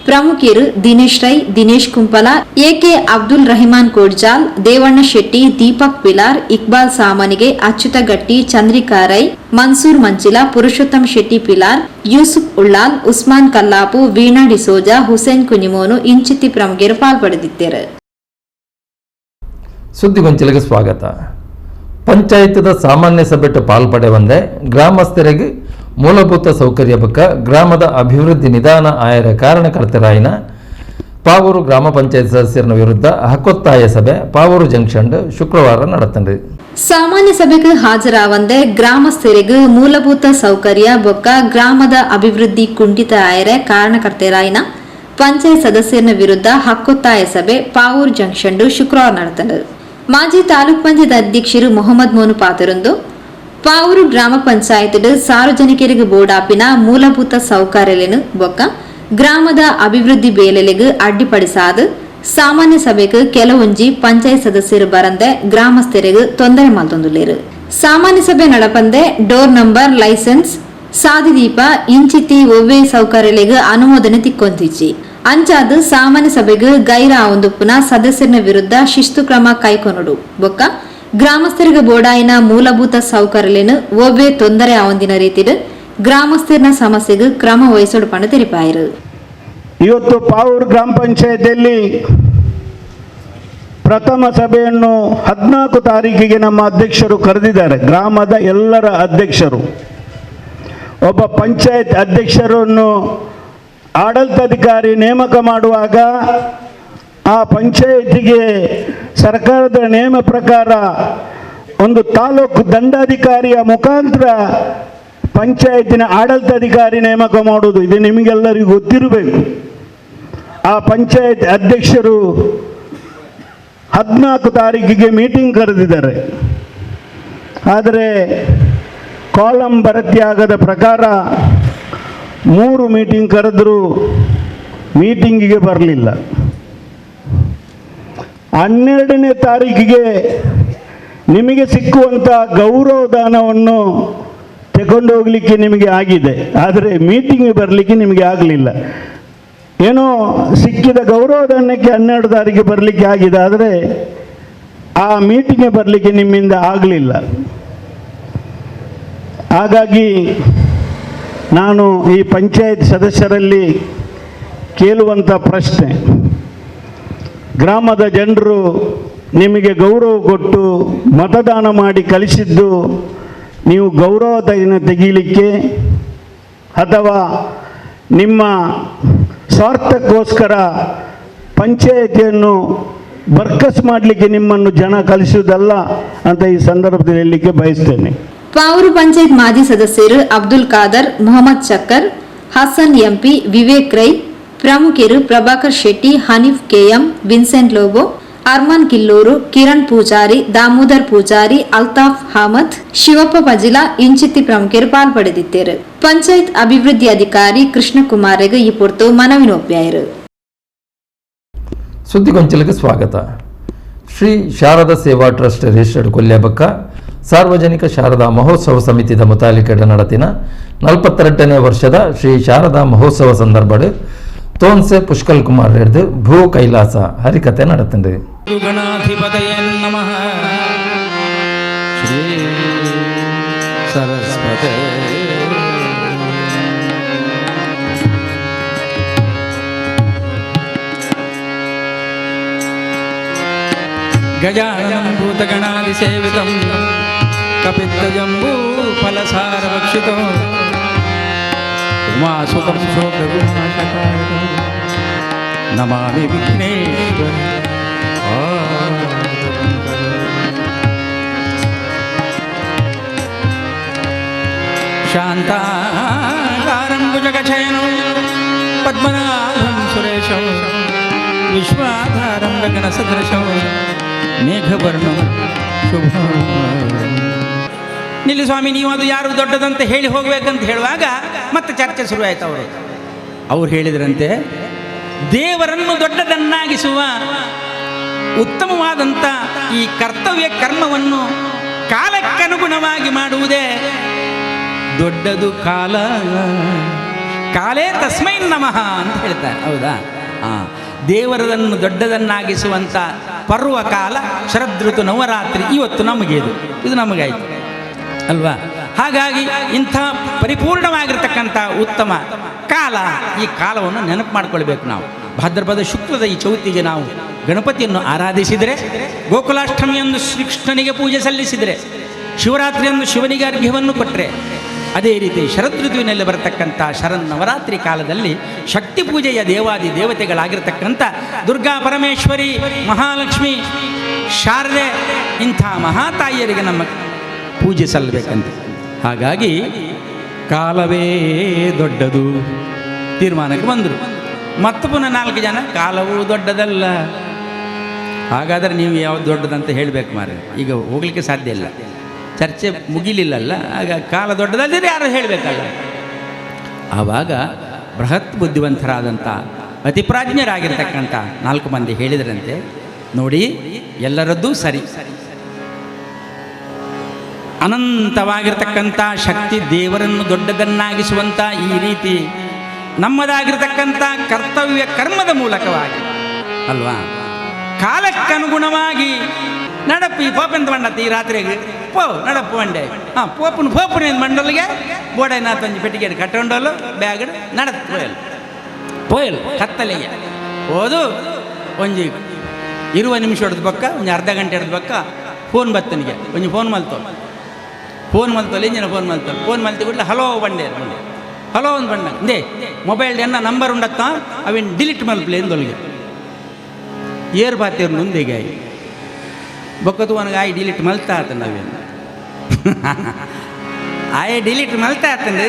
ಪ್ರಮುಖರು ದಿನೇಶ್ ರೈ, ದಿನೇಶ್ ಕುಂಪಲ, ಎಕೆ ಅಬ್ದುಲ್ ರಹಿಮಾನ್ ಕೋಡ್ಜಾಲ್, ದೇವಣ್ಣ ಶೆಟ್ಟಿ, ದೀಪಕ್ ಪಿಲಾರ್, ಇಕ್ಬಾಲ್ ಸಾಮನಿಗೆ, ಅಚ್ಯುತ ಗಟ್ಟಿ, ಚಂದ್ರಿಕಾ ರೈ, ಮನ್ಸೂರ್ ಮಂಚಿಲ, ಪುರುಷೋತ್ತಮ್ ಶೆಟ್ಟಿ ಪಿಲಾರ್, ಯೂಸುಫ್ ಉಳ್ಳಾಲ್, ಉಸ್ಮಾನ್ ಕಲ್ಲಾಪು, ವೀಣಾ ಡಿಸೋಜಾ, ಹುಸೇನ್ ಕುನಿಮೋನು ಇಂಚಿತ್ತಿ ಪ್ರಮುಖರು ಪಾಲ್ಪಡೆದಿದ್ದರು. ಸುದ್ದಿಗೊಂಚಲಿಗೆ ಸ್ವಾಗತ. ಪಂಚಾಯತ್ದ ಸಾಮಾನ್ಯ ಸಭೆಟ್ಟು ಪಾಲ್ಪಡೆವಂದೆ ಗ್ರಾಮಸ್ಥರಿಗೆ ಮೂಲಭೂತ ಸೌಕರ್ಯ ಬಕ್ಕ ಗ್ರಾಮದ ಅಭಿವೃದ್ಧಿ ನಿಧಾನ ಆಯರ ಕಾರಣಕರ್ತರಾಯಿನ ಪಾವೂರು ಗ್ರಾಮ ಪಂಚಾಯತ್ ಸದಸ್ಯರ ವಿರುದ್ಧ ಹಕ್ಕೊತ್ತಾಯ ಸಭೆ ಪಾವೂರು ಜಂಕ್ಷನ್ ಶುಕ್ರವಾರ ನಡೆತಂಡು. ಸಾಮಾನ್ಯ ಸಭೆಗೆ ಹಾಜರಾವಂದೆ ಗ್ರಾಮಸ್ಥರಿಗೆ ಮೂಲಭೂತ ಸೌಕರ್ಯ ಬೊಕ್ಕ ಗ್ರಾಮದ ಅಭಿವೃದ್ಧಿ ಕುಂಠಿತ ಆಯರೆ ಕಾರಣಕರ್ತರಾಯಿನ ಪಂಚಾಯತ್ ಸದಸ್ಯರ ವಿರುದ್ಧ ಹಕ್ಕೊತ್ತಾಯ ಸಭೆ ಪಾವೂರು ಜಂಕ್ಷನ್ ಶುಕ್ರವಾರ ನಡೆತಂಡು. ಮಾಜಿ ತಾಲೂಕ್ ಪಂಚಾಯತ್ ಅಧ್ಯಕ್ಷರು ಮೊಹಮ್ಮದ್ ಮೋನು ಪಾತರೊಂದು ಪಾವೂರು ಗ್ರಾಮ ಪಂಚಾಯತ್ ಸಾರ್ವಜನಿಕರಿಗೆ ಬೋಡಾಪಿನ ಮೂಲಭೂತ ಸೌಕರ್ಯలను ಬೊಕ್ಕ ಗ್ರಾಮದ ಅಭಿವೃದ್ಧಿ ಬೇಲೆಲೆಗ್ ಅಡ್ಡಿಪಡಿಸಾದ ಸಾಮಾನ್ಯ ಸಭೆಗೆ ಕೆಲವೊಂಜಿ ಪಂಚಾಯತ್ ಸದಸ್ಯರು ಬರಂದೆ ಗ್ರಾಮಸ್ಥರಿಗೆ ತೊಂದರೆ ಮಲ್ತೊಂದುಲ್ಲೇರು. ಸಾಮಾನ್ಯ ಸಭೆ ನಡಪಂದೆ door number, licence, ಸಾದಿದೀಪ ಇಂಚಿತಿ ಒವ್ವೇ ಸೌಕರ್ಯಲೆಗ್ ಅನುಮೋದನೆ ತಿಕ್ಕೊಂತಿಚ್ಚಿ. ಅಂಚಾದ ಸಾಮಾನ್ಯ ಸಭೆಗೆ ಗೈರ ಆವೊಂದುಪ್ಪುನ ಸದಸ್ಯರ ವಿರುದ್ಧ ಶಿಸ್ತು ಕ್ರಮ ಕೈಕೊನೊಡು ಬೊಕ್ಕ ಗ್ರಾಮಸ್ಥರಿಗೆ ಬೋಡಾಯಿನ ಮೂಲಭೂತ ಸೌಕರ್ಯಲೇನು ಒವ್ವೇ ತೊಂದರೆ ಆವೊಂದಿನ ರೀತಿಡ್ ಗ್ರಾಮಸ್ಥರ ಸಮಸ್ಯೆಗೆ ಕ್ರಮ ವಹಿಸೋಡು ಪಂಡ ತೆರಿಪಾಯರು. ಇವತ್ತು ಪಾವೂರು ಗ್ರಾಮ ಪಂಚಾಯತಿಯಲ್ಲಿ ಪ್ರಥಮ ಸಭೆಯನ್ನು 14 ತಾರೀಕಿಗೆ ನಮ್ಮ ಅಧ್ಯಕ್ಷರು ಕರೆದಿದ್ದಾರೆ. ಗ್ರಾಮದ ಎಲ್ಲರ ಅಧ್ಯಕ್ಷರು, ಒಬ್ಬ ಪಂಚಾಯತ್ ಅಧ್ಯಕ್ಷರನ್ನು ಆಡಳಿತಾಧಿಕಾರಿ ನೇಮಕ ಮಾಡುವಾಗ ಆ ಪಂಚಾಯತಿಗೆ ಸರ್ಕಾರದ ನಿಯಮ ಪ್ರಕಾರ ಒಂದು ತಾಲೂಕು ದಂಡಾಧಿಕಾರಿಯ ಮುಖಾಂತರ ಪಂಚಾಯತಿನ ಆಡಳಿತಾಧಿಕಾರಿ ನೇಮಕ ಮಾಡುವುದು, ಇದು ನಿಮಗೆಲ್ಲರಿಗೂ ಗೊತ್ತಿರಬೇಕು. ಆ ಪಂಚಾಯತ್ ಅಧ್ಯಕ್ಷರು 14 ತಾರೀಕಿಗೆ ಮೀಟಿಂಗ್ ಕರೆದಿದ್ದಾರೆ. ಆದರೆ ಕಾಲಂ ಭರ್ತಿಯಾಗದ ಪ್ರಕಾರ 3 ಮೀಟಿಂಗ್ ಕರೆದರೂ ಮೀಟಿಂಗಿಗೆ ಬರಲಿಲ್ಲ. 12ನೇ ತಾರೀಕಿಗೆ ನಿಮಗೆ ಸಿಕ್ಕುವಂಥ ಗೌರವದಾನವನ್ನು ತಗೊಂಡು ಹೋಗಲಿಕ್ಕೆ ನಿಮಗೆ ಆಗಿದೆ, ಆದರೆ ಮೀಟಿಂಗ್ ಬರಲಿಕ್ಕೆ ನಿಮಗೆ ಆಗಲಿಲ್ಲ. ಏನೋ ಸಿಕ್ಕಿದ ಗೌರವದಾನಕ್ಕೆ 12 ತಾರೀಕಿಗೆ ಬರಲಿಕ್ಕೆ ಆಗಿದೆ, ಆದರೆ ಆ ಮೀಟಿಂಗ್ಗೆ ಬರಲಿಕ್ಕೆ ನಿಮ್ಮಿಂದ ಆಗಲಿಲ್ಲ. ಹಾಗಾಗಿ ನಾನು ಈ ಪಂಚಾಯತ್ ಸದಸ್ಯರಲ್ಲಿ ಕೇಳುವಂಥ ಪ್ರಶ್ನೆ, ಗ್ರಾಮದ ಜನರು ನಿಮಗೆ ಗೌರವ ಕೊಟ್ಟು ಮತದಾನ ಮಾಡಿ ಕಳಿಸಿದ್ದು ನೀವು ಗೌರವ ತೆಗೀಲಿಕ್ಕೆ ಅಥವಾ ನಿಮ್ಮ ಸ್ವಾರ್ಥಕ್ಕೋಸ್ಕರ ಪಂಚಾಯಿತಿಯನ್ನು ಬರ್ಕಸ್ ಮಾಡಲಿಕ್ಕೆ ನಿಮ್ಮನ್ನು ಜನ ಕಳಿಸುವುದಲ್ಲ ಅಂತ ಈ ಸಂದರ್ಭದಲ್ಲಿ ಹೇಳಲಿಕ್ಕೆ ಬಯಸ್ತೇನೆ. ಪಾವೂರು ಪಂಚಾಯತ್ ಮಾಜಿ ಸದಸ್ಯರು ಅಬ್ದುಲ್ ಖಾದರ್, ಮೊಹಮ್ಮದ್ ಚಕ್ಕರ್, ಹಸನ್ ಎಂಪಿ, ವಿವೇಕ್ ರೈ, ಪ್ರಮುಖರು ಪ್ರಭಾಕರ್ ಶೆಟ್ಟಿ, ಹನೀಫ್ ಕೆಎಂ, ವಿನ್ಸೆಂಟ್ ಲೋಬೋ, ಅರ್ಮಾನ್ ಕಿಲ್ಲೂರು, ಕಿರಣ್ ಪೂಜಾರಿ, ದಾಮೋದರ್ ಪೂಜಾರಿ, ಅಲ್ತಾಫ್ ಅಹಮದ್, ಶಿವಪ್ಪ ಪಜಿಲಾ ಇಂಚಿತ್ತಿ ಪ್ರಮುಖರು ಪಾಲ್ಪಡೆದಿದ್ದರು. ಪಂಚಾಯತ್ ಅಭಿವೃದ್ಧಿ ಅಧಿಕಾರಿ ಕೃಷ್ಣಕುಮಾರ್ಗೆ ಈ ಪೊರ್ತು ಮನವಿ ಒಪ್ಪಾಯರು. ಸುದ್ದಿಗೊಂಚಲಿಗೆ ಸ್ವಾಗತ. ಶ್ರೀ ಶಾರದಾ ಸೇವಾ ಟ್ರಸ್ಟ್ ರಿಜಿಸ್ಟರ್ಡ್ ಕೊಲ್ಯಬಕ್ಕ ಸಾರ್ವಜನಿಕ ಶಾರದಾ ಮಹೋತ್ಸವ ಸಮಿತಿದ ಮುತಾಲಿಕೆಡ ನಡತಿನ 42ನೇ ವರ್ಷದ ಶ್ರೀ ಶಾರದಾ ಮಹೋತ್ಸವ ಸಂದರ್ಭಡ್ ತೋನ್ಸೆ ಪುಷ್ಕಲ್ ಕುಮಾರ್ ರೆಡ್ದು ಭೂ ಕೈಲಾಸ ಹರಿಕತೆ ನಡತಂಡು. ಗಣಾಧಿಪತಯೇ ನಮಃ. ಶ್ರೀ ಸರಸ್ವತೇ. ಗಜಾನನಂ ಭೂತಗಣಾದಿಸೇವಿತಂ ಕಪಿತ್ತಜಂಬೂಫಲಸಾರಭಕ್ಷಿತಂ ಉಮಾಸುತಂ ಶೋಕವಿನಾಶಕಾರಕಂ ನಮಾಮಿ ವಿಘ್ನೇಶ್ವರ. ಶಾಂತಾಕಾರಂ ಭುಜಗಶಯನಂ ಪದ್ಮನಾಭಂ ಸುರೇಶಂ ವಿಶ್ವಾಧಾರಂ ಗಗನಸದೃಶಂ ಮೇಘವರ್ಣಂ ಶುಭ. ನಿಲ್ಲಿ ಸ್ವಾಮಿ, ನೀವು ಅದು ಯಾರು ದೊಡ್ಡದಂತ ಹೇಳಿ ಹೋಗಬೇಕಂತ ಹೇಳುವಾಗ ಮತ್ತೆ ಚರ್ಚೆ ಶುರುವಾಯಿತು. ಅವರು ಹೇಳಿದ್ರಂತೆ, ದೇವರನ್ನು ದೊಡ್ಡದನ್ನಾಗಿಸುವ ಉತ್ತಮವಾದಂಥ ಈ ಕರ್ತವ್ಯ ಕರ್ಮವನ್ನು ಕಾಲಕ್ಕನುಗುಣವಾಗಿ ಮಾಡುವುದೇ ದೊಡ್ಡದು. ಕಾಲ ಕಾಲೇ ತಸ್ಮೈ ನಮಃ ಅಂತ ಹೇಳ್ತಾರೆ. ಹೌದಾ? ದೇವರದನ್ನು ದೊಡ್ಡದನ್ನಾಗಿಸುವಂಥ ಪರ್ವ ಕಾಲ ಶರದೃತು ನವರಾತ್ರಿ. ಇವತ್ತು ನಮಗೆ ಇದು ನಮಗಾಯಿತು ಅಲ್ವಾ? ಹಾಗಾಗಿ ಇಂಥ ಪರಿಪೂರ್ಣವಾಗಿರ್ತಕ್ಕಂಥ ಉತ್ತಮ ಕಾಲ, ಈ ಕಾಲವನ್ನು ನೆನಪು ಮಾಡಿಕೊಳ್ಬೇಕು ನಾವು. ಭಾದ್ರಪದ ಶುಕ್ಲದ ಈ ಚೌತಿಗೆ ನಾವು ಗಣಪತಿಯನ್ನು ಆರಾಧಿಸಿದರೆ, ಗೋಕುಲಾಷ್ಟಮಿಯಂದು ಶ್ರೀಕೃಷ್ಣನಿಗೆ ಪೂಜೆ ಸಲ್ಲಿಸಿದರೆ, ಶಿವರಾತ್ರಿಯಂದು ಶಿವನಿಗೆ ಅರ್ಘ್ಯವನ್ನು ಕೊಟ್ಟರೆ, ಅದೇ ರೀತಿ ಶರದೃತುವಿನಲ್ಲಿ ಬರತಕ್ಕಂಥ ಶರನ್ನವರಾತ್ರಿ ಕಾಲದಲ್ಲಿ ಶಕ್ತಿ ಪೂಜೆಯ ದೇವಾದಿ ದೇವತೆಗಳಾಗಿರ್ತಕ್ಕಂಥ ದುರ್ಗಾ ಪರಮೇಶ್ವರಿ, ಮಹಾಲಕ್ಷ್ಮಿ, ಶಾರದೆ ಇಂಥ ಮಹಾತಾಯಿಯರಿಗೆ ನಮ್ಮ ಪೂಜೆ ಸಲ್ಲಬೇಕಂತೆ. ಹಾಗಾಗಿ ಕಾಲವೇ ದೊಡ್ಡದು ತೀರ್ಮಾನಕ್ಕೆ ಬಂದರು. ಮತ್ತು ಪುನಃ 4 ಜನ ಕಾಲವೂ ದೊಡ್ಡದಲ್ಲ, ಹಾಗಾದರೆ ನೀವು ಯಾವುದು ದೊಡ್ಡದಂತ ಹೇಳಬೇಕು ಮಾರ್ರೆ, ಈಗ ಹೋಗಲಿಕ್ಕೆ ಸಾಧ್ಯ ಇಲ್ಲ, ಚರ್ಚೆ ಮುಗಿಲಿಲ್ಲಲ್ಲ, ಆಗ ಕಾಲ ದೊಡ್ಡದಲ್ಲದೆ ಯಾರು ಹೇಳಬೇಕಲ್ಲ. ಆವಾಗ ಬೃಹತ್ ಬುದ್ಧಿವಂತರಾದಂಥ ಅತಿಪ್ರಾಜ್ಞರಾಗಿರ್ತಕ್ಕಂಥ 4 ಮಂದಿ ಹೇಳಿದ್ರಂತೆ, ನೋಡಿ ಎಲ್ಲರದ್ದೂ ಸರಿ, ಅನಂತವಾಗಿರ್ತಕ್ಕಂಥ ಶಕ್ತಿ ದೇವರನ್ನು ದೊಡ್ಡದನ್ನಾಗಿಸುವಂಥ ಈ ರೀತಿ ನಮ್ಮದಾಗಿರ್ತಕ್ಕಂಥ ಕರ್ತವ್ಯ ಕರ್ಮದ ಮೂಲಕವಾಗಿ ಅಲ್ವಾ, ಕಾಲಕ್ಕನುಗುಣವಾಗಿ ನಡಪು ಈ ಪೋಪನ್ ಬಂಡತ್ತ ಈ ರಾತ್ರಿಗೆ ಪೋ ನಡಪು ಬಂಡೆ ಹಾಂ ಪೋಪನ ಪೋಪನ ಮಂಡಲಿಗೆ ಬೋಡೈನಾಥ ಒಂಜಿ ಪೆಟ್ಟಿಗೆ ಕಟ್ಟೊಂಡೋಲು ಬ್ಯಾಗ್ ನಡತ್ ಪೋಯಲ್ ಪೋಯಲ್ ಕತ್ತಲೆಗೆ ಹೋದು ಒಂಜಿ 20 ನಿಮಿಷ ಹೊಡೆದ ಪಕ್ಕ ಒಂಜಿ ಅರ್ಧ ಗಂಟೆ ಹೊಡೆದ ಪಕ್ಕ ಫೋನ್ ಬತ್ತನಿಗೆ ಒಂಜಿ ಫೋನ್ ಮಲ್ತೋ ಫೋನ್ ಮಲ್ತೋಲ್ಲ ಇಂಜಿನ ಫೋನ್ ಮಲ್ತೋ ಫೋನ್ ಮಲ್ತಿ ಕೂಡಲೇ ಹಲೋ ಬಂಡೆ ಬಂಡೆ ಹಲೋ ಒಂದು ಬಂಡ they mobile ಎನ್ನ ನಂಬರ್ ಉಂಡತ್ತ ಅವೇನು ಡಿಲೀಟ್ ಮಲ್ಪಲೆ ಎಂದೊಳಗೆ ಏರ್ ಬಾತಿರ್ ಮುಂದೆಗೆ ಆಯಿ ಬೊಕ್ಕತು ನನಗೆ ಆಯ್ ಡಿಲೀಟ್ ಮಲ್ತಾ ಆತ ನಾವೇನು ಆಯ್ ಡಿಲೀಟ್ ಮಲ್ತಾ ಆತಂದು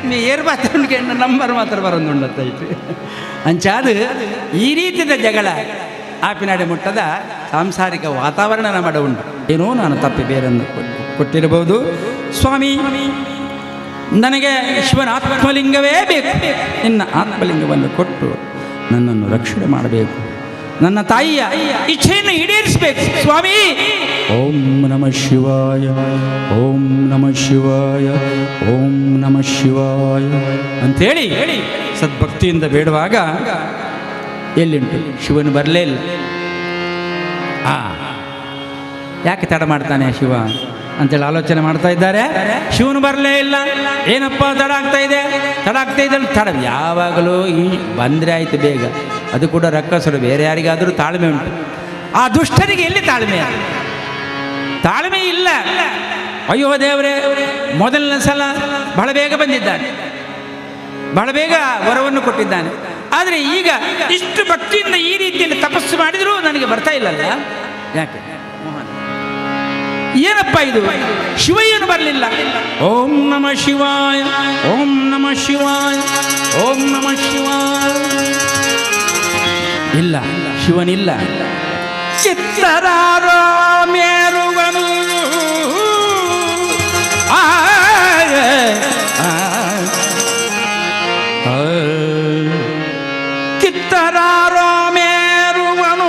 ನೀ ಏರ್ ಬಾತಿರ್ಗೆ ನಂಬರ್ ಮಾತ್ರ ಬರೋದುಂಡತ್ತಾಯ್ತು. ಅಂಚಾದು ಈ ರೀತಿಯ ಜಗಳ ಆಪಿನಾಡೆ ಮುಟ್ಟದ ಸಾಂಸಾರಿಕ ವಾತಾವರಣ ನಮ್ಮ ಉಂಟು. ಏನೋ ನಾನು ತಪ್ಪಿ ಬೇರನ್ನು ಕೊಟ್ಟಿರಬಹುದು ಸ್ವಾಮಿ, ನನಗೆ ಶಿವನ ಆತ್ಮಲಿಂಗವೇ ಬೇಕು, ನಿನ್ನ ಆತ್ಮಲಿಂಗವನ್ನು ಕೊಟ್ಟು ನನ್ನನ್ನು ರಕ್ಷಣೆ ಮಾಡಬೇಕು, ನನ್ನ ತಾಯಿಯ ಇಚ್ಛೆಯನ್ನು ಈಡೇರಿಸಬೇಕು ಸ್ವಾಮಿ. ಓಂ ನಮಃ ಶಿವಾಯ, ಓಂ ನಮಃ ಶಿವಾಯ, ಓಂ ನಮಃ ಶಿವಾಯ ಅಂಥೇಳಿ ಸದ್ಭಕ್ತಿಯಿಂದ ಬೇಡುವಾಗ ಎಲ್ಲಿಂಟು ಶಿವನು ಬರಲೇ ಇಲ್ಲ. ಯಾಕೆ ತಡ ಮಾಡ್ತಾನೆ ಶಿವ? ಅಂತೇಳಿ ಆಲೋಚನೆ ಮಾಡ್ತಾ ಇದ್ದಾರೆ. ಶಿವನು ಬರಲೇ ಇಲ್ಲ. ಏನಪ್ಪ ತಡ ಆಗ್ತಾ ಇದೆ, ತಡ ಆಗ್ತಾ ಇದೆ, ತಡ ಯಾವಾಗಲೂ ಈ ಬಂದರೆ ಆಯಿತು ಬೇಗ. ಅದು ಕೂಡ ರಕ್ಕಸರು, ಬೇರೆ ಯಾರಿಗಾದರೂ ತಾಳ್ಮೆ ಉಂಟು, ಆ ದುಷ್ಟರಿಗೆ ಎಲ್ಲಿ ತಾಳ್ಮೆ? ತಾಳ್ಮೆ ಇಲ್ಲ. ಅಯ್ಯೋ ದೇವರೇ, ಮೊದಲನೇ ಸಲ ಬಹಳ ಬೇಗ ಬಂದಿದ್ದಾನೆ, ಬಹಳ ಬೇಗ ವರವನ್ನು ಕೊಟ್ಟಿದ್ದಾನೆ. ಆದರೆ ಈಗ ಇಷ್ಟು ಭಕ್ತಿಯಿಂದ ಈ ರೀತಿಯಲ್ಲಿ ತಪಸ್ಸು ಮಾಡಿದರೂ ನನಗೆ ಬರ್ತಾ ಇಲ್ಲಲ್ಲ, ಯಾಕೆ? ಏನಪ್ಪ ಇದು? ಶಿವ ಏನು ಬರಲಿಲ್ಲ. ಓಂ ನಮಃ ಶಿವಾಯ, ಓಂ ನಮಃ ಶಿವಾಯ, ಓಂ ನಮಃ ಶಿವಾಯ. ಇಲ್ಲ, ಶಿವನಿಲ್ಲ. ಚಿತ್ತರಾರೋ ಮೇರುವನು ಕಿತ್ತರಾರೋ ಮೇರುವನು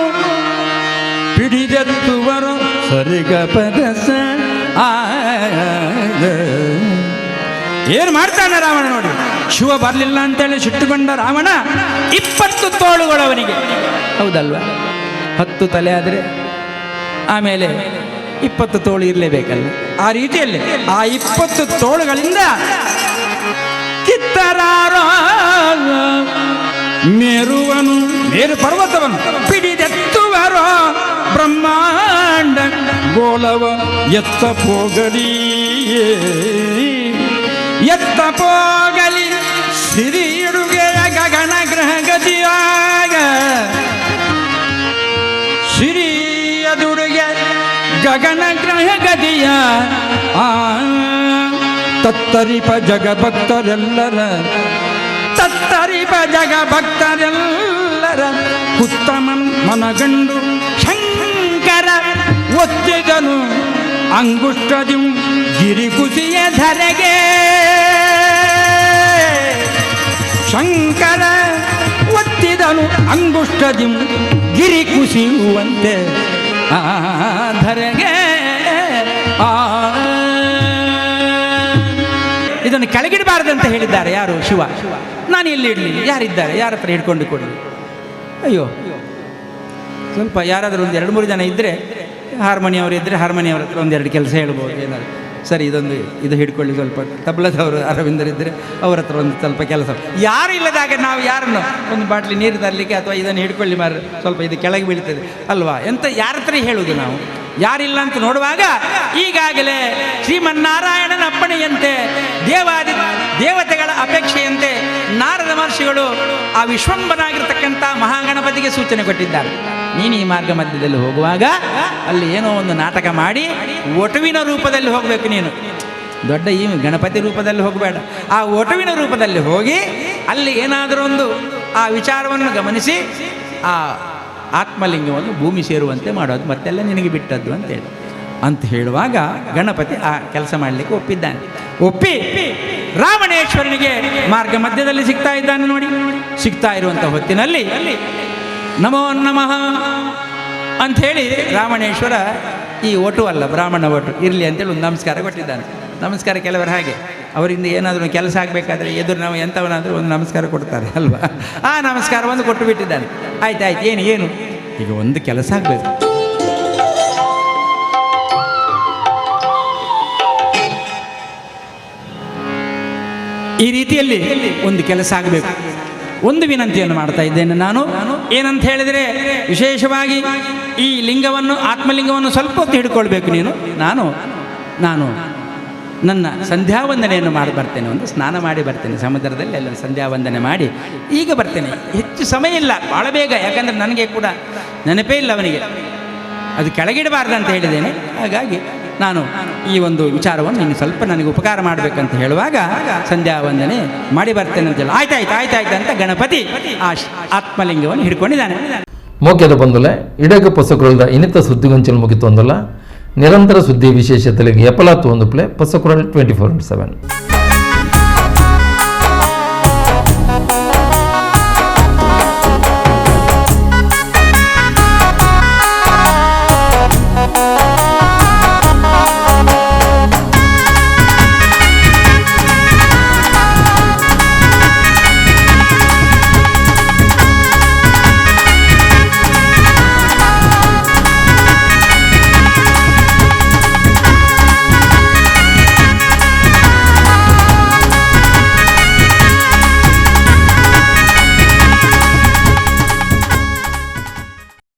ಪಿಡಿದೆತ್ತುವರು ಸರಿಗ ಪದಸ. ಏನು ಮಾಡ್ತಾನೆ ರಾವಣ ನೋಡಿ. ಶಿವ ಬರಲಿಲ್ಲ ಅಂತೇಳಿ ಸಿಟ್ಟುಕೊಂಡ ರಾವಣ 20 ತೋಳುಗಳು ಅವನಿಗೆ, ಹೌದಲ್ವಾ? 10 ತಲೆ ಆದರೆ ಆಮೇಲೆ 20 ತೋಳು ಇರಲೇಬೇಕಲ್ಲ. ಆ ರೀತಿಯಲ್ಲಿ ಆ 20 ತೋಳುಗಳಿಂದ ಕಿತ್ತರಾರೋ ಮೇರುವನು, ಮೇರು ಪರ್ವತವನು ಪಿಡಿದೆತ್ತುವರೋ ಬ್ರಹ್ಮಾಂಡ ಗೋಲವ ಎತ್ತ ಪೋಗಲಿ, ಎತ್ತ ಪೋಗಲಿ ಸಿರಿಯುಡುಗೆಯ ಗಗನ ಗ್ರಹ ಗತಿಯಾಗ, ಸಿರಿಯದುಡುಗೆ ಗಗನ ಗ್ರಹ ಗತಿಯ ಆ ತತ್ತರಿಪ ಜಗಭಕ್ತರೆಲ್ಲರ, ತತ್ತರಿಪ ಜಗಭಕ್ತರೆಲ್ಲರ ಉತ್ತಮನ್ ಮನಗಂಡು ಶಂಕರ ಒತ್ತಿದನು ಅಂಗುಷ್ಟದಿ ಗಿರಿ ಕುಸಿಯ ಧರೆಗೆ, ಶಂಕರ ಒತ್ತಿದನು ಅಂಗುಷ್ಟದಿ ಗಿರಿ ಕುಸಿಯುವಂತೆ ಆ ಧರೆಗೆ. ಆ ಇದನ್ನು ಕೆಳಗಿಡಬಾರದಂತ ಹೇಳಿದ್ದಾರೆ ಯಾರು? ಶಿವ. ನಾನು ಎಲ್ಲಿ ಇಡಲಿ? ಯಾರಿದ್ದಾರೆ? ಯಾರ ಹತ್ರ ಹಿಡ್ಕೊಂಡು ಕೊಡಲಿ? ಅಯ್ಯೋ, ಸ್ವಲ್ಪ ಯಾರಾದರೂ ಒಂದು 2-3 ಜನ ಇದ್ದರೆ, ಹಾರ್ಮೋನಿಯವರು ಇದ್ದರೆ ಹಾರ್ಮೋನಿಯವ್ರ ಹತ್ರ ಒಂದೆರಡು ಕೆಲಸ ಹೇಳ್ಬೋದು ಏನಾದರೂ. ಸರಿ, ಇದೊಂದು ಇದು ಹಿಡ್ಕೊಳ್ಳಿ ಸ್ವಲ್ಪ. ತಬ್ಲದವರು ಅರವಿಂದರಿದ್ದರೆ ಅವ್ರ ಹತ್ರ ಒಂದು ಸ್ವಲ್ಪ ಕೆಲಸ. ಯಾರು ಇಲ್ಲದಾಗ ನಾವು ಯಾರನ್ನು ಒಂದು ಬಾಟ್ಲಿ ನೀರು ತರಲಿಕ್ಕೆ ಅಥವಾ ಇದನ್ನು ಹಿಡ್ಕೊಳ್ಳಿ ಮಾರ, ಸ್ವಲ್ಪ ಇದು ಕೆಳಗೆ ಬೀಳ್ತದೆ ಅಲ್ವಾ ಎಂತ ಯಾರ ಹತ್ರ ಹೇಳುವುದು ನಾವು? ಯಾರಿಲ್ಲ ಅಂತ ನೋಡುವಾಗ ಈಗಾಗಲೇ ಶ್ರೀಮನ್ನಾರಾಯಣನ ಅಪ್ಪಣೆಯಂತೆ, ದೇವಾದಿ ದೇವತೆಗಳ ಅಪೇಕ್ಷೆಯಂತೆ ನಾರದ ಮಹರ್ಷಿಗಳು ಆ ವಿಶ್ವಂಬನಾಗಿರ್ತಕ್ಕಂಥ ಮಹಾಗಣಪತಿಗೆ ಸೂಚನೆ ಕೊಟ್ಟಿದ್ದಾರೆ. ನೀನು ಈ ಮಾರ್ಗ ಮಧ್ಯದಲ್ಲಿ ಹೋಗುವಾಗ ಅಲ್ಲಿ ಏನೋ ಒಂದು ನಾಟಕ ಮಾಡಿ ಒಟುವಿನ ರೂಪದಲ್ಲಿ ಹೋಗಬೇಕು ನೀನು. ದೊಡ್ಡ ಈ ಗಣಪತಿ ರೂಪದಲ್ಲಿ ಹೋಗಬೇಡ, ಆ ಒಟುವಿನ ರೂಪದಲ್ಲಿ ಹೋಗಿ ಅಲ್ಲಿ ಏನಾದರೂ ಒಂದು ಆ ವಿಚಾರವನ್ನು ಗಮನಿಸಿ ಆ ಆತ್ಮಲಿಂಗವನ್ನು ಭೂಮಿ ಸೇರುವಂತೆ ಮಾಡೋದು, ಮತ್ತೆಲ್ಲ ನಿನಗೆ ಬಿಟ್ಟದ್ದು ಅಂತೇಳಿ ಅಂತ ಹೇಳುವಾಗ ಗಣಪತಿ ಆ ಕೆಲಸ ಮಾಡಲಿಕ್ಕೆ ಒಪ್ಪಿದ್ದಾನೆ. ಒಪ್ಪಿ ರಾವಣೇಶ್ವರನಿಗೆ ಮಾರ್ಗ ಮಧ್ಯದಲ್ಲಿ ಸಿಗ್ತಾ ಇದ್ದಾನೆ ನೋಡಿ. ಸಿಗ್ತಾ ಇರುವಂಥ ಹೊತ್ತಿನಲ್ಲಿ ನಮೋ ನಮಃ ಅಂಥೇಳಿ ರಾವಣೇಶ್ವರ ಈ ಒಟು ಅಲ್ಲ, ಬ್ರಾಹ್ಮಣ ಒಟು ಇರಲಿ ಅಂತೇಳಿ ಒಂದು ನಮಸ್ಕಾರ ಕೊಟ್ಟಿದ್ದಾನೆ. ನಮಸ್ಕಾರ ಕೆಲವರು ಹಾಗೆ, ಅವರಿಂದ ಏನಾದರೂ ಕೆಲಸ ಆಗಬೇಕಾದ್ರೆ ಎದುರು ನಾವು ಎಂಥವನಾದರೂ ಒಂದು ನಮಸ್ಕಾರ ಕೊಡ್ತಾರೆ ಅಲ್ವಾ? ಆ ನಮಸ್ಕಾರವನ್ನು ಕೊಟ್ಟು ಬಿಟ್ಟಿದ್ದಾನೆ. ಆಯ್ತು ಆಯ್ತು, ಏನು ಏನು ಈಗ ಒಂದು ಕೆಲಸ ಆಗಬೇಕು. ಈ ರೀತಿಯಲ್ಲಿ ಒಂದು ಕೆಲಸ ಆಗಬೇಕು. ಒಂದು ವಿನಂತಿಯನ್ನು ಮಾಡ್ತಾ ಇದ್ದೇನೆ ನಾನು. ಏನಂತ ಹೇಳಿದರೆ, ವಿಶೇಷವಾಗಿ ಈ ಲಿಂಗವನ್ನು, ಆತ್ಮಲಿಂಗವನ್ನು ಸ್ವಲ್ಪ ಹೊತ್ತು ಹಿಡ್ಕೊಳ್ಬೇಕು ನೀನು. ನಾನು ನಾನು ನನ್ನ ಸಂಧ್ಯಾವಂದನೆಯನ್ನು ಮಾಡಿ ಬರ್ತೇನೆ, ಒಂದು ಸ್ನಾನ ಮಾಡಿ ಬರ್ತೇನೆ ಸಮುದ್ರದಲ್ಲಿ, ಎಲ್ಲ ಸಂಧ್ಯಾವಂದನೆ ಮಾಡಿ ಈಗ ಬರ್ತೇನೆ. ಹೆಚ್ಚು ಸಮಯ ಇಲ್ಲ, ಭಾಳ ಬೇಗ, ಯಾಕಂದರೆ ನನಗೆ ಕೂಡ ನೆನಪೇ ಇಲ್ಲ ಅವನಿಗೆ, ಅದು ಕೆಳಗಿಡಬಾರ್ದು ಅಂತ ಹೇಳಿದ್ದೇನೆ. ಹಾಗಾಗಿ ನಾನು ಈ ಒಂದು ವಿಚಾರವನ್ನು ನೀನು ಸ್ವಲ್ಪ ನನಗೆ ಉಪಕಾರ ಮಾಡಬೇಕಂತ ಹೇಳುವಾಗ ಸಂಧ್ಯಾವಂದನೆ ಮಾಡಿ ಬರ್ತೇನೆ ಅಂತೇಳಿ ಆಯ್ತಾಯ್ತು ಆಯ್ತಾಯ್ತು ಅಂತ ಗಣಪತಿ ಆ ಆತ್ಮಲಿಂಗವನ್ನು ಹಿಡ್ಕೊಂಡಿದ್ದಾನೆ. ಮೋಕ್ಯದ ಬಂದುಲೆ ಇಡಗ ಪೊಸಕುರಲ್ದ ಇನ್ನಿತ ಸುದ್ದಿಗೊಂಚಲು ಮುಗಿತೊಂದಲ್ಲ. ನಿರಂತರ ಸುದ್ದಿ ವಿಶೇಷತೆಗೆ ಎಪಲಾತು ಒಂದು ಪ್ಲೇ ಪೊಸಕುರಲ್ 24/7.